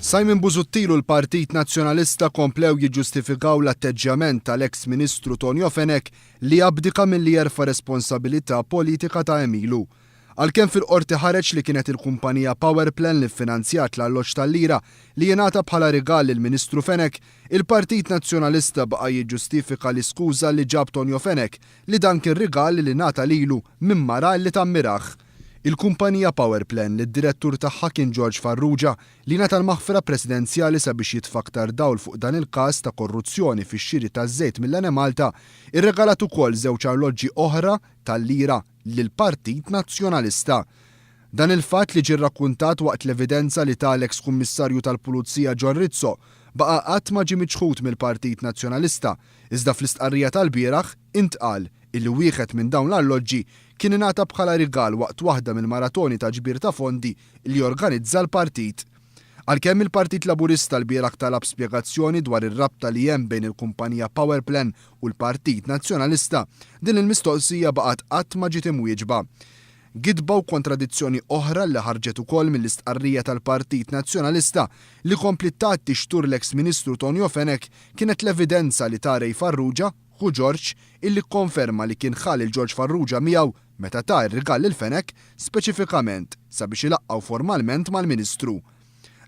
Simon Busuttil u l-Partit Nazzjonalista komplew jiġġustifikaw l-atteġġjament tal-eks Ministru Tonio Fenech li abdika milli jerfa' responsabilità politika ta' għemilu. Għalkemm fil-Qorti ħareġ li kienet il-kumpanija Powerplan li ffinanzjat l-arloġġ tal-lira li jingħata bħala rigal lill-Ministru Fenech, il-Partit Nazzjonalista baqa' jiġġustifika l-iskuża li ġab Tonio Fenech li dan kien rigal li ngħata lilu minn mara li tammirah. Il-kumpanija Powerplan li d-direttur tagħha kien George Farrugia li ngħata l-maħfra presidenzjali sabiex jitfa' aktar dawl fuq dan il-każ ta' korruzzjoni fix-xiri taż-żejt mill-Enemalta, irregalat ukoll żewġ arloġġi oħra tal-lira lill-Partit Nazzjonalista. Dan il-fatt li ġie rrakkuntat waqt l-evidenza li ta l-eks Kummissarju tal Pulizija John Rizzo baqa' qatt ma ġie miċħud mill-Partit Nazzjonalista, iżda fl-istqarrija tal-bieraħ intqal illi wieħed minn dawn l-arloġġi kien ingħata bħala rigal waqt waħda mill-maratoni ta' ġbir ta' fondi li jorganizza l-partit. Għalkemm il-Partit Laburista lbieraħ talab spjegazzjoni dwar ir-rabta li hemm bejn il-kumpanija Powerplan u l-Partit Nazzjonalista, din il-mistoqsija baqgħet qatt ma ġiet imwieġba. Gidba u kontradizzjoni oħra li ħarġet ukoll mill-istqarrija tal-Partit Nazzjonalista li kompliet tgħatti xtur l-eks Ministru Tonio Fenech kienet l-evidenza li ta Ray Farrugia, ħu George, illi kkonferma li kien ħa lil George Farrugia miegħu meta ta r-rigal lil Fenech speċifikament sabiex ilaqqgħu formalment mal-Ministru.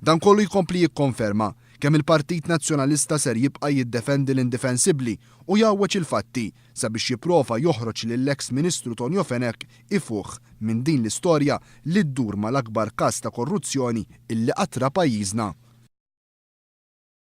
Dan kollu jkompli jikkonferma kemm il-Partit Nazzjonalista ser jibqa' jiddefendi l-indifensibbli u jgħawweġ il-fatti sabiex jipprova joħroġ lill-eks Ministru Tonio Fenech ifuħ minn din l-istorja li ddur mal-akbar każ ta' korruzzjoni illi qatt ra pajjiżna.